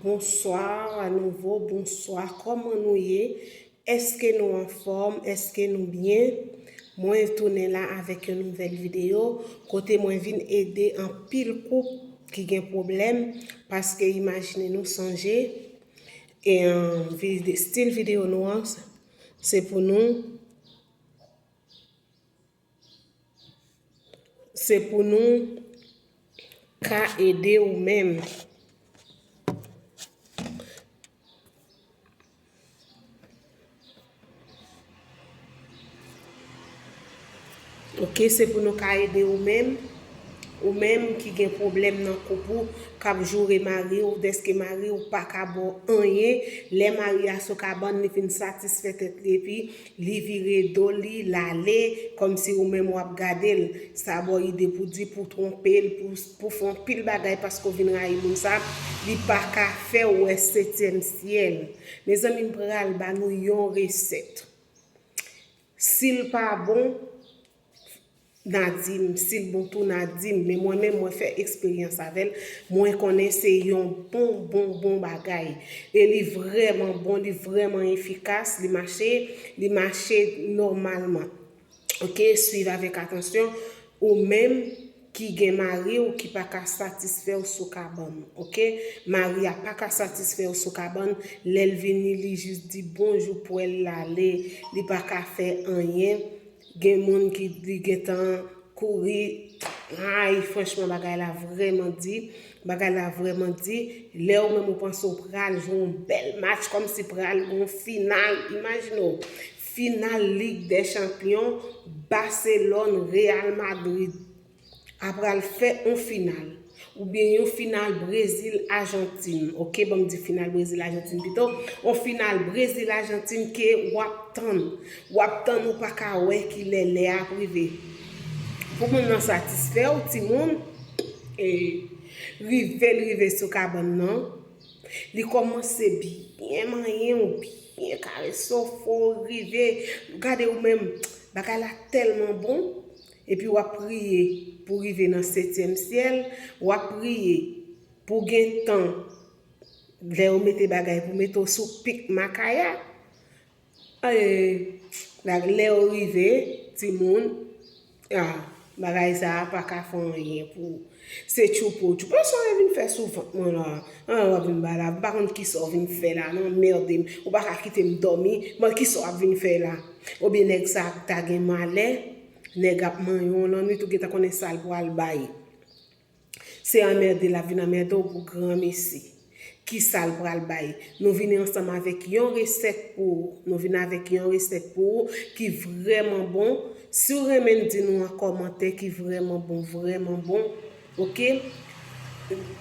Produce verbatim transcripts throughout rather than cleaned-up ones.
Bonsoir à nouveau, bonsoir. Kòman nou ye? Èske nou anfòm? Èske nou byen? Mwen tounen la avèk yon nouvèl videyo kote mwen vin ede anpil koup ki gen pwoblèm, paske imajine nou, sonje, e, an, vide-, stil videyo nou an, se pou nou se pou nou ka ede ou menm. Oke, se pou nou ka ede ou menm. Ou menm ki gen pwoblèm nan koup ou, k ap joure mari w, dèske mari w pa ka ba w anyen, lè mari a sou kabann, li fin satisfè tèt li, epi li vire do li, l ale, kòmsi ou menm w ap gade l. Sa ba w ide pou di, pou twonpe l, pou, pou fè yon pil bagay, paske w vin rayi moun sa, li pa ka fè w wè setyèm syèl. Mezanmi, m pral ba nou yon resèt. Si l pa bon, n a di m, si l bon tou, n a di m. Men mwen menm, mwen fè eksperyans avè l. Mwen konnen se yon bon, bon, bon bagay. E li vrèman bon, li vrèman efikas, li mache, li mache nòmalman. Oke, swiv avèk atansyon. Ou menm ki gen mari w ki pa ka satisfè w sou kabann, oke? Mari a pa ka satisfè w sou kabann, lè l vini, li jis di bonjou, pwèl l ale, li pa ka fè anyen. Gen moun ki li gentan kouri. Ay, franchman, bagay la vrèman di. Bagay la vrèman di. Lè ou menm ou panse ou pral jwe yon bèl match, kòmsi pral gen yon final. Imajine w, final Lig dè Chanpyon, Baselòn, Real Madrid a pral fè yon final. Oubyen yon final Brezil, Ajantin. Oke, ban m di final Brezil, Ajantin pito. Yon final Brezil, Ajantin ke w ap tann. W ap tann, ou pa ka wè kilè lè a ap rive. Pou moun nan satisfè w, timoun, e, rive l rive sou kabann nan, li kòmanse byen manyen w, byen karese w, fò w rive. Gade ou menm, bagay la tèlman bon. Epi w ap priye pou rive nan setyèm syèl, w ap priye pou gen tan, lè yo mete bagay pou mete w sou pik makaya. E, lè yo rive, timoun, a, bagay sa a pa ka fè anyen pou ou. Se tchoupo, tchoupo. Sa w vin fè sou vant mwen la? An, w ap vin ba la, m pa konn kisa w vin fè la, non, mède m. Ou pa ka kite m dòmi, mwen kisa w ap vin fè la? Oubyen nèg sa ta gen malè, nèg ap manyen w lannwit, ou gentan konnen sa l pral bay. Se anmède l ap vin anmède w pou granmesi. Kisa l pral bay? Nou vini ansanm avèk yon resèt pou ou. Nou vini avèk yon resèt pou ou ki vrèman bon. Si w renmen n, di nou an kòmantè ki vrèman bon, vrèman bon. Oke?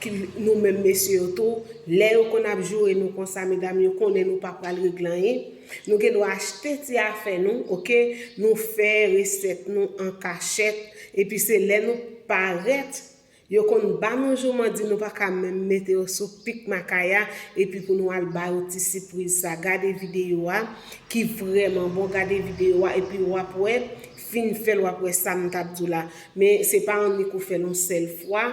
Ki, nou menm mesye yo tou, lè yo konn ap joure nou konsa, medam, yo konnen nou pa pral regle anyen. Nou gen dwa achte ti afè nou, oke? Nou fè resèt nou an kachèt, epi se lè nou parèt, yo konn ba nou jouman, di nou pa ka menm mete yo sou pik makaya, epi pou nou al ba yo ti sipriz sa. Gade videyo a, ki vrèman bon, gade videyo a, epi w ap wè, fin fè l, w ap wè sa m t ap di w la. Men se pa annik ou fè l yon sèl fwa,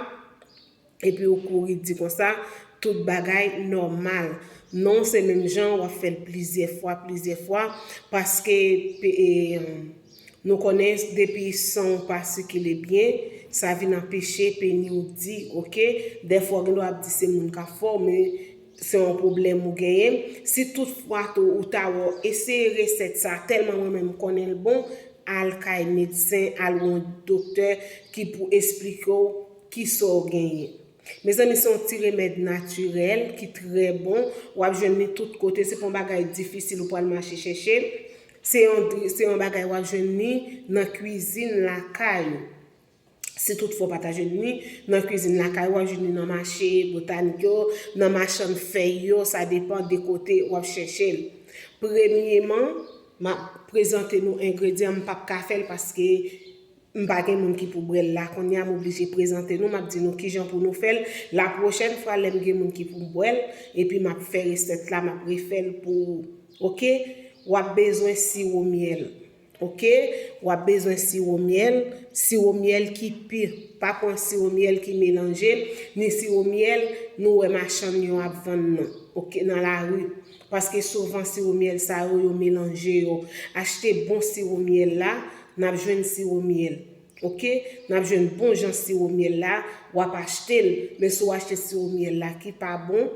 epi ou kouri di konsa, tout bagay nòmal. Non, se menm jan, w ap fè l plizyè fwa, plizyè fwa, paske, pe-, e, nou konnen depi san w pa sikile byen, sa vin anpeche peni w di, oke? Dèfwa, w gen dwa ap di se moun k ap fè w, men se yon pwoblèm ou genyen. Si toutfwa tou ou ta wè w eseye resèt sa, tèlman mwen menm m konnen l bon, al kay medsen, al wè yon doktè ki pou esplike w kisa w genyen. Mezanmi, se yon ti remèd natirèl ki trè bon. W ap jwenn li tout kote. Se pa yon bagay difisil ou pral mache chèche. Se yon, se yon bagay w ap jwenn li nan kwizin lakay ou. Si toutfwa w pa ta jwenn li nan kwizin lakay ou, w ap jwenn li nan mache botanik yo, nan machann fèy yo, sa depann de kote w ap chèche l. Premyeman, m ap prezante nou engredyan, m p ap ka fè l paske m pa gen moun ki pou bwè l la. Kounye a, m oblije prezante nou, m ap di nou kijan pou nou fè l. La pwochèn fwa, lè m gen moun ki pou bwè l, epi m ap fè resèt la, m ap refè l pou ou. Oke? W ap bezwen siwo myèl. Ok, w ap bezwen siwo myèl, siwo myèl ki pi, pa pran siwo myèl ki melanje, ni siwo myèl nou wè machann yo ap vann nan, ok, nan lari. Paske souvan siwo myèl sa yo, yo melanje yo. Achte bon siwo myèl la, n ap jwenn siwo myèl. Ok, n ap jwenn bon jan siwo myèl la, w ap achte l. Men si w achte siwo myèl la ki pa bon,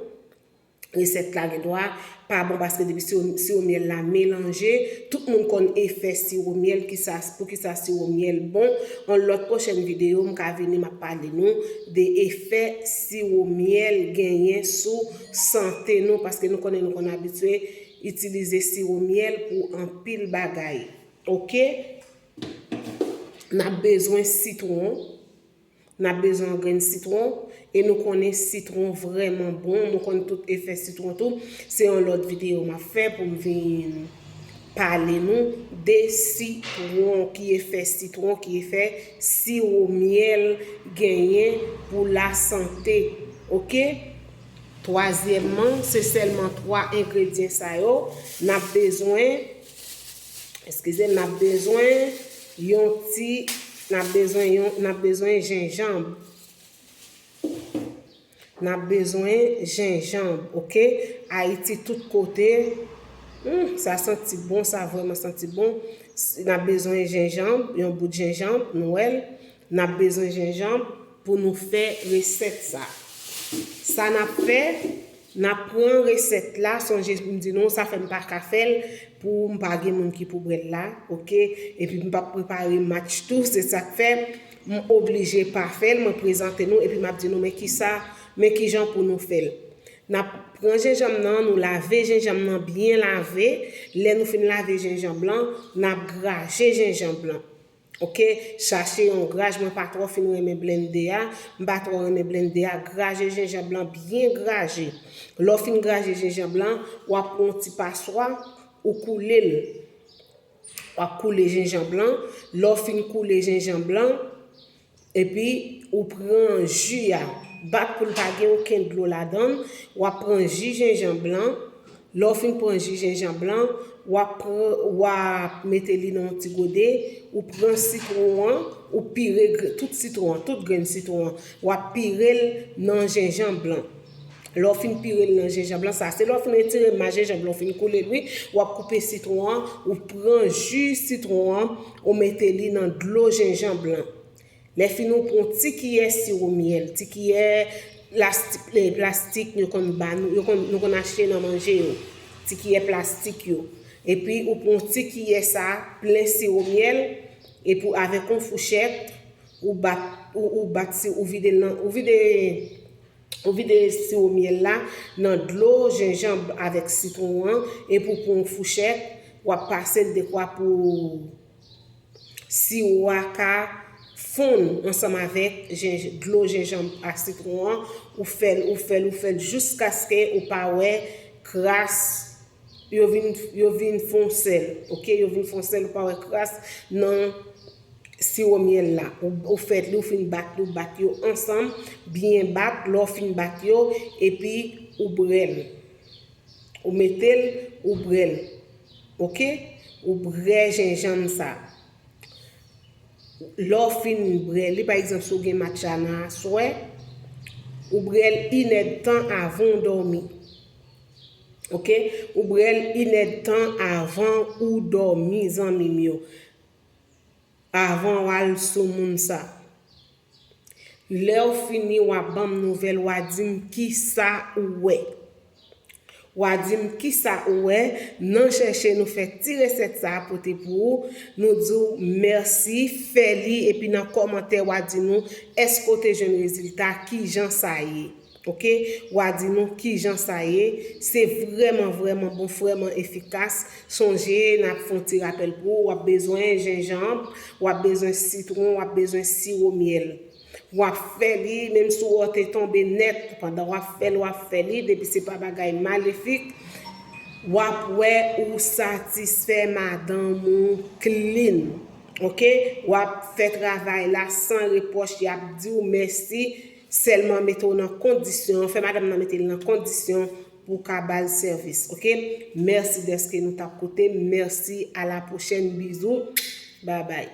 resèt la gen dwa pa bon paske depi siwo, siwo myèl la melanje, tout moun konn efè siwo myèl, kisa, poukisa siwo myèl bon. Yon lòt pwochèn videyo, m ka vini, m ap pale nou de efè siwo myèl genyen sou sante nou, paske nou konnen nou konn abitye itilize siwo myèl pou anpil bagay. Ok? N ap bezwen sitwon. N ap bezwen yon grenn sitwon. E nou konnen sitwon vrèman bon. Nou konn tout efè sitwon tou. Se yon lòt videyo m ap fè pou m vin pale nou de sitwon, ki efè sitwon, ki efè siwo myèl genyen pou lasante. Ok? Twazyèmman, se sèlman twa engredyan sa yo n ap bezwen. Eskize m, n ap bezwen yon ti, n ap bezwen yon, n ap bezwen jenjanm. N ap bezwen jenjanm, ok? Ayiti tout kote. Hmm, sa santi bon, sa vrèman santi bon. S- N ap bezwen jenjanm, yon bout jenjanm, nou wè l. N ap bezwen jenjanm pou nou fè resèt sa. Sa n ap fè, n ap pran resèt la, sonje m di nou, sa fè m pa ka fè l pou m pa gen moun ki pou bwè l la, ok? Epi m p ap prepare match tou, se sa k fè m oblije pa fè l, mwen prezante nou, epi m ap di nou, men kisa, men kijan pou nou fè l. N ap pran jenjanm nan, nou lave jenjanm nan byen lave. Lè nou fin lave jenjanm lan, n ap graje jenjanm lan. Ok, chache yon graj, mwen pa twò fin renmen blende a, m pa twò renmen blende a, graje jenjanm lan byen graje. Lè w fin graje jenjanm lan, w ap pran yon ti paswa, ou koule l. W ap koule jenjanm lan, lè w fin koule jenjanm lan, epi ou pran ji a, bat pou l pa gen okenn dlo ladan l, w ap pran ji jenjanm lan, lè w fin pran ji jenjanm lan, w ap pran, w ap mete li nan yon ti gode, ou pran sitwon an, ou pire gr- tout sitwon an, tout grenn sitwon an, w ap pire l nan jenjanm lan. Lè w fin pire l nan jenjanm lan, sa se lè w fin retire mas jenjanm lan, w fin koule l, wi, w ap koupe sitwon an, ou pran ji sitwon an, ou mete li nan dlo jenjanm lan. Lè fini, ou pran yon ti kiyè siwo myèl, ti kiyè plastik, eh, plastik yo konn ba nou, yo konn, nou konn achte nan manje yo, ti kiyè plastik yo. Epi ou pran yon ti kiyè sa plen siwo myèl, epi avèk yon fouchèt, ou bat, ou, ou bat si, ou vide l nan, ou vide, ou vide siwo myèl la nan dlo jenjanm avèk sitwon an, epi ou pran yon fouchèt, w ap pase l dekwa pou siwo a ka fonn ansanm avèk jenj- dlo jenjanm ak sitwon an, ou fè l, ou fè l, ou fè l jiskaske ou pa wè kras, yo vin, yo vin fè yon sèl, ok, yo vin fè yon sèl, ou pa wè kras nan siwo myèl la. Ou, ou fè li, ou fin bat li, ou bat yo ansanm, byen bat, lè w fin bat yo, epi ou bwè l. Ou mete l, ou bwè l. Ok? Ou bwè jenjanm sa. Lè w fin bwè li, pa egzanp, si w gen match a nan aswè, ou bwè l inèdtan avan w dòmi. Ok? Ou bwè l inèdtan avan ou dòmi, zanmi m yo. Avan w al sou moun sa. Lè w fini, w a ban m nouvèl, w a di m kisa ou wè. W a di m kisa ou wè, nan chèche nou fè ti resèt sa a pote pou ou, nou di w mèsi, fè li, epi nan kòmantè w a di nou èske w te jwenn rezilta, kijan sa ye. Ok, w a di nou kijan sa ye. Se vrèman, vrèman bon, vrèman efikas. Sonje, n ap fè yon ti rapèl pou ou, w ap bezwen jenjanm, w ap bezwen sitwon, w ap bezwen siwo myèl. W ap fè li, menm si w wè w te tonbe nèt, pandan w ap fè l, w ap fè li, depi se pa bagay malefik, w ap wè ou satisfè madanm ou clean. Ok, w ap fè travay la san repwòch, y ap di w mèsi. Sèlman mete w nan kondisyon, fè madanm nan mete l nan kondisyon pou w ka ba l sèvis, oke? Mèsi dèske nou t ap koute m. Mèsi, a la pwochèn, bizou, babay.